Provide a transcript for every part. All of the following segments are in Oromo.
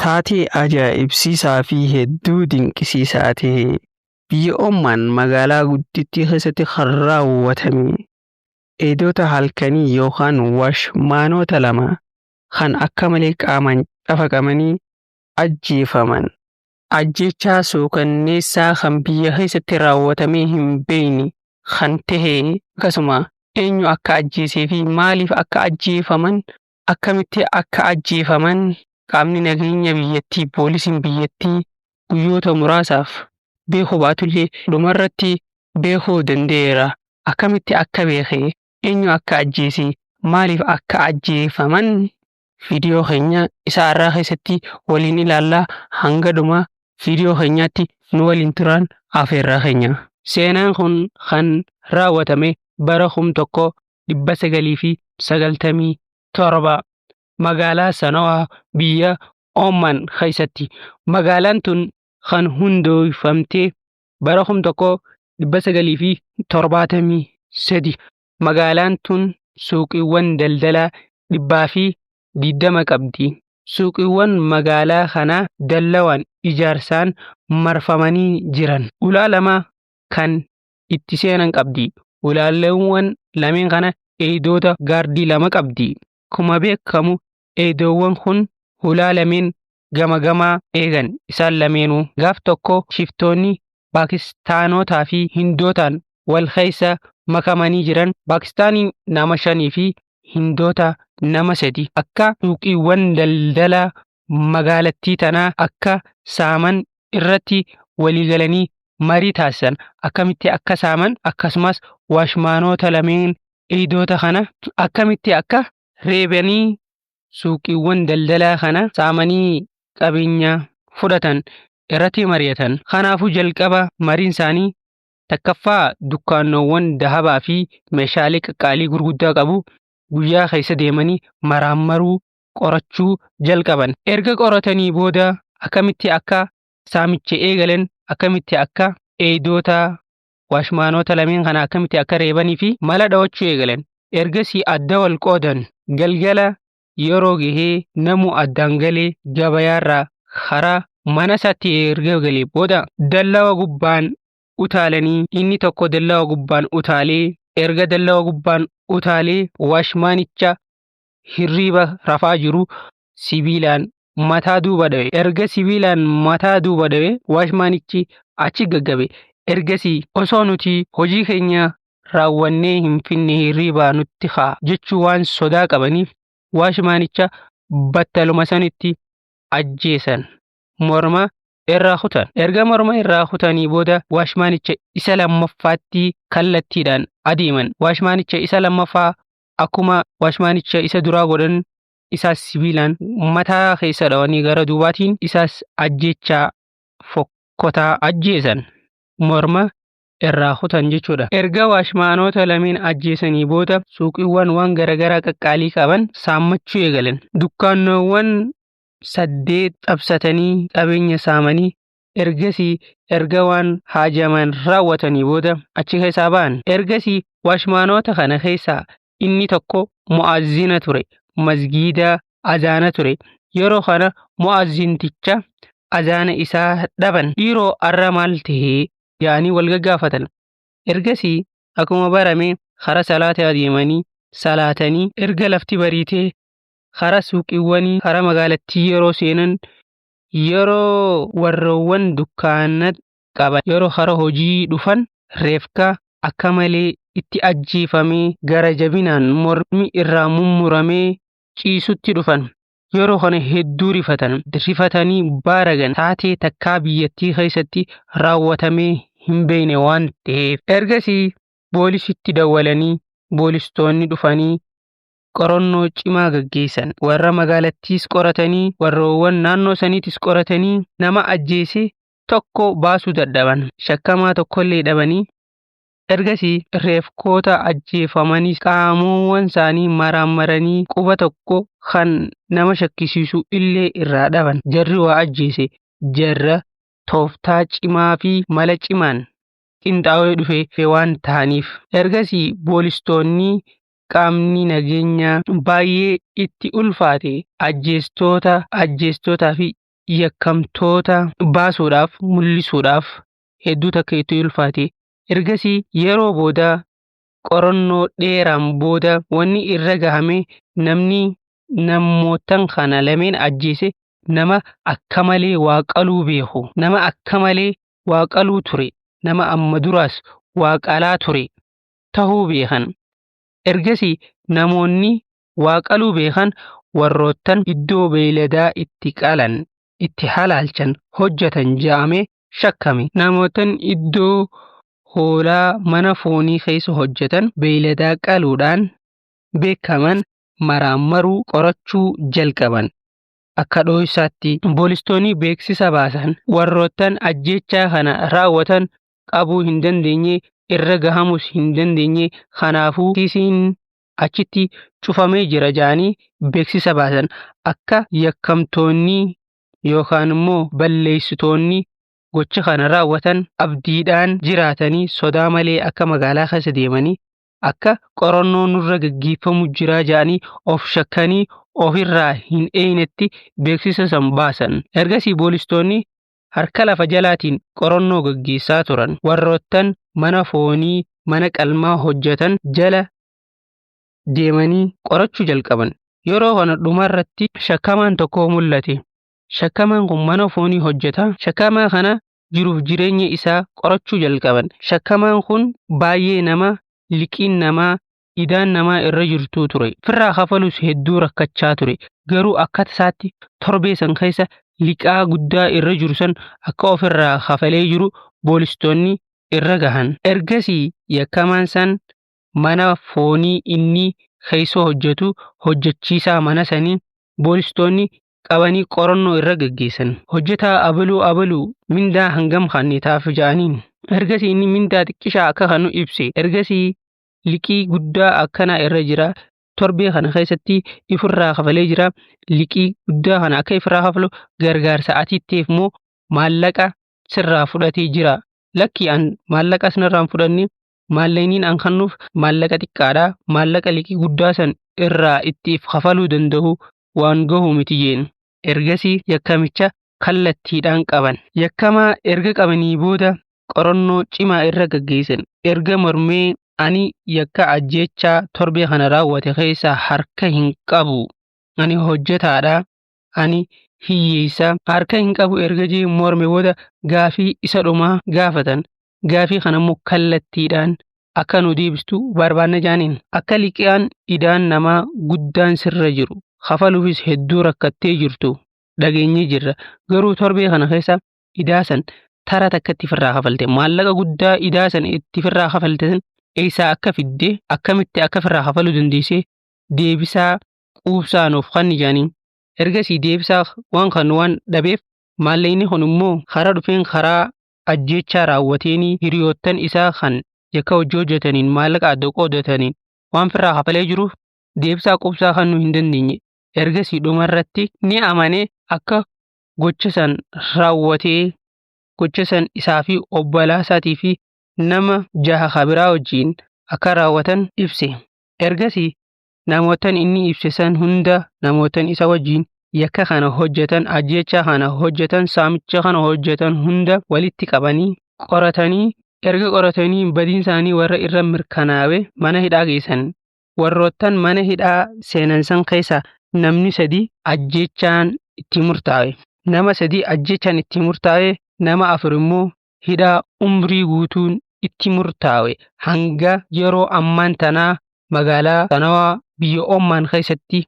Taatee ajaa'ibsiisaa fi hedduu dinqisiisaa ta'e biyya Omaan magaalaa guddittii keessatti kan raawwatame eegdota halkanii yookaan waashmaanota lama kan akka malee qaamaan cafaqamanii ajjeefaman. Ajjeechaa suukanneessaa kan biyya keessatti raawwatamee hin beekne kan ta'e, akkasuma eenyu akka ajjeesee fi maaliif akka ajjeefaman, akkamitti akka ajjeefaman qaamni nageenya biyyattii, poolisiin biyyattii guyyoota muraasaaf beekuu baatullee dhumarratti beekuu danda'eera. Akkamitti akka beeke, eenyu akka ajjeese, maaliif akka ajjeefaman viidiyoo keenya isa har'aa keessatti waliin ilaallaa. Hanga dhuma viidiyoo keenyaatti nu waliin turan afeerraa keenya. Seenaan kun kan raawwatame bara 1997 magaalaa Sanawaa biyya Oman keessatti. Magaalaan tun kan hundeeffamte bara 1973. Magaalaan tun suuqiiwwan daldalaa 120 qabdi. Suuqiiwwan magaalaa kanaa dallawaan ijaarsaan marfamanii jiran. Ulaa lama kan itti seenan qabdi. Ulaaleewwan lameen kana eegdota gaardii lama qabdi. Akkuma beekamu eegdowwan kun ulaa lameen gama gamaa eegan isaan lameenuu. Gaaf tokko shiftoonni Paakistaanotaa fi Hindootaan wal keessa makamanii jiran, Paakistaanii nama shanii fi Hindoota nama sadi, akka suuqiiwwan daldalaa magaalattii tanaa akka saaman irratti waliigalanii marii taasisan. Akkamitti akka saaman, akkasumas waashmaanota lameen eegdota kana akkamitti akka reebanii suuqiiwwan daldalaa kana saamanii qabeenya fudhatan irratti mari'atan. Kanaafuu jalqaba mariin isaanii takkaffaa dukkaannoowwan dahabaa fi meeshaalee qaqqaalii gurguddaa qabu guyyaa keessa deemanii maraammaruu, qorachuu jalqaban. Erga qoratanii booda akkamitti akka saamicha eegalan, akkamitti akka eegdota waashmaanota lameen kana akkamitti akka reebanii fi mala dhawachuu eegalan. Ergasii adda wal qoodan. Galgala yeroo gahee namu addaan galee gabayaarraa karaa mana isaatti erga galee booda dallawa gubbaan utaalanii, inni tokko dallawa gubbaan utaalee, erga dallawa gubbaan utaalee waashmaanicha hirriiba rafaa jiru sibiilaan mataa duuba dhawe. Erga sibiilaan mataa duuba dhawe waashmaanichi achi gaggabe. Ergasii osoo nuti hojii keenya raawwannee hin finne hirriibaa nutti ka'a jechuu waan sodaa qabaniif waashmaanicha battaluma sanitti ajjeesan. Morma irraa kutan. Erga morma irraa kutanii booda waashmaanicha isa lammaffaatti kallattiidhaan adeeman. Waashmaanicha isa lammaffaa akkuma waashmaanicha isa duraa godhan, isaas sibiilaan mataa keessa dhawanii gara duubaatiin isaas ajjeechaa fokkotaa ajjeesan. Morma irraa kutan jechuudha. Erga waashmaanota lameen ajjeesanii booda suuqiiwwan waan garaagaraa qaqqaalii qaban saammachuu eegalan. Dukkaannoowwan 8 cabsatanii qabeenya saamanii, ergasii erga waan haajaman raawwatanii booda achi keessaa ba'an. Ergasii waashmaanota kana keessaa inni tokko mu'azzina ture. Masgiida azaana ture. Yeroo kana mu'azzinticha azaana isaa dhaban. Dhiiroo, arra maal tahee jedhanii wal gaggaafatan. Ergasii akkuma barame karaa salaataa deemanii salaatanii, erga lafti bariitee karaa suuqiiwwanii karaa magaalattii yeroo seenan, yeroo warroowwan dukkaana qaban yeroo karaa hojii dhufan, reefka akka malee itti ajjeefamee gara jabinaan mormi irraa mummuramee ciisutti dhufan. Yeroo kana hedduu rifatan. Rifatanii baaragan, taatee takkaa biyyattii keessatti raawwatamee hin beekne waan ta'eef. Ergasii poolisitti dawwalanii poolistoonni dhufanii qorannoo cimaa gaggeessan. Warra magaalattiis qoratanii, warroowwan naannoo saniitis qoratanii nama ajjeese tokko baasuu dadhaban. Shakkamaa tokkollee dhabanii. Ergasii reefkoota ajjeefamanis qaamoowwan isaanii maraammaranii quba tokko kan nama shakkisiisu illee irraa dhaban. Jarri waa ajjeese jarra tooftaa cimaa fi mala cimaan qinxaawee dhufe waan ta'aniif. Ergasii poolistoonni, qaamni nageenyaa baay'ee itti ulfaate, ajjeestootaa fi Yakkamtoota baasuudhaaf mul'isuudhaaf hedduu takka itti ulfaate. Ergasii yeroo booda qorannoo dheeraan booda wanni irra gahame namni namootan kana lameen ajjeese nama akka malee waa qaluu beeku, nama akka malee waa qaluu ture, nama amma duraas waa qalaa ture tahuu beekan. Ergasii namoonni waa qaluu beekan warroottan iddoo beeyladaa itti qalan itti halaalchan hojjetan ja'amee shakkame. Namootan iddoo hoolaa mana foonii keessa hojjetan beeyladaa qaluudhaan beekaman maraammaruu qorachuu jalqaban. Akka dhooysaatti poolistoonni beeksisa baasan warroottan ajjeechaa kana raawwatan qabuu hin dandeenye, irra gahamus hin dandeenye, kanaafuu kiisiin achitti cufamee jira ja'anii beeksisa baasan. Akka yakkamtoonni yookaan immoo balleessitoonni gocha kana raawwatan abdiidhaan jiraatanii sodaa malee akka magaalaa keessa deemanii akka qorannoo nurra gaggeeffamu jira ja'anii of shakkanii ofirraa hin eeynetti beeksisa san baasan. Ergasii poolistoonni harka lafa jalaatiin qorannoo gaggeessaa turan. Warroottan mana foonii mana qalmaa hojjetan jala deemanii qorachuu jalqaban. Yeroo kana dhumarratti shakkamaan tokko mul'ate. Shakkamaan kun mana foonii hojjeta. Shakkamaa kana jiruuf jireenya isaa qorachuu jalqaban. Shakkamaan kun baay'ee nama liqiin namaa idaan namaa irra jirtuu ture. Firraa kafalus hedduu rakkachaa ture. Garuu akka tasaatti torbee san keessa liqaa guddaa irra jiru san akka ofirraa kafalee jiru poolistoonni irra gahan. Ergasii yakkamaan san mana foonii inni keessa hojjetu hojjechiisaa mana sanii poolistoonni qabanii qorannoo irra gaggeessan. Hojjetaa abaluu abaluu mindaa hangam kannitaaf ja'aniin. Ergasii inni mindaa xiqqishaa akka kanu ibse. Ergasii liqii guddaa akkanaa irra jira. Torbee kana keessatti ifirraa kafalee jira. Liqii guddaa kana akka ifirraa kafalu gargaarsa atitteef moo maallaqa sirraa fudhatee jira? Lakki an maallaqa sinirraa hin fudhanne, maallaqniin an kennuuf maallaqa xiqqaadha. Maallaqa liqii guddaa san irraa itti kafaluu danda'u waan gahu miti jeen. Ergasii yakkamicha kallattiidhaan qaban. Yakkamaa erga qabanii booda qorannoo cimaa irra gaggeessan. Erga mormee ani yakka ajjeechaa torbee kana raawwate keessa harka hin qabu. Ani hojjetaadha. Ani hiyyeessa. Harka hin qabu erga jee morme booda gaafii isa dhumaa gaafatan. Gaafii kana immoo kallattiidhaan akka nu deebistu barbaanna jaaniin. Akka liqaan idaan namaa guddaan sirra jiru kafaluufis hedduu rakkattee jirtu dhageenyee jirra. Garuu torbee kana keessa idaa san tara takka itti firraa kafalte. Maallaqa guddaa idaa san itti firraa kafalte san eessaa akka fidde, akkamitti akka firraa kafaluu dandeesse deebisaa quubsaa nuuf kenni jaaniin. Ergasii deebisaa waan kan waan dhabeef maallaqni kun immoo karaa dhufeen karaa ajjeechaa raawwateenii hiriyoottan isaa kan yakka hojii hojjetaniin maallaqa adda qoodataniin waan firraa kafalee jiruuf deebisaa quubsaa kennuu hin dandeenye. Ergasii dhumarratti ni amane akka gocha san raawwatee gocha san isaa fi obbolaa isaatii fi nama jaha kabiraa wajjin akka raawwatan ibse. Ergasii namootan inni ibse san hunda namootan isa wajjin yakka kana hojjetan, ajjeechaa kana hojjetan, saamicha kana hojjetan hunda walitti qabanii qoratanii erga qoratanii badiin isaanii warra irra mirkanaawe mana hidhaa geessan. Warroottan mana hidhaa seenan san keessa namni sadi ajjeechaan itti murtaa'e. Nama sadi ajjeechaan itti murtaa'e, nama afur immoo hidhaa umrii guutuun itti murtaa'e. Hanga yeroo ammaan tanaa magaalaa Sanawaa biyya Omaan keessatti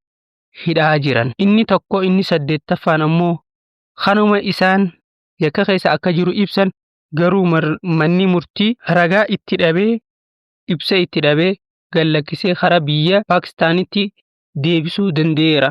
hidhaa jiran. Inni tokko inni saddeettaffaan ammoo kanuma isaan yakka keessa akka jiru ibsan, garuu manni murtii ragaa itti dhabee ibsa itti dhabee gad lakkisee karaa biyya Paakistaanitti deebisuu danda'eera.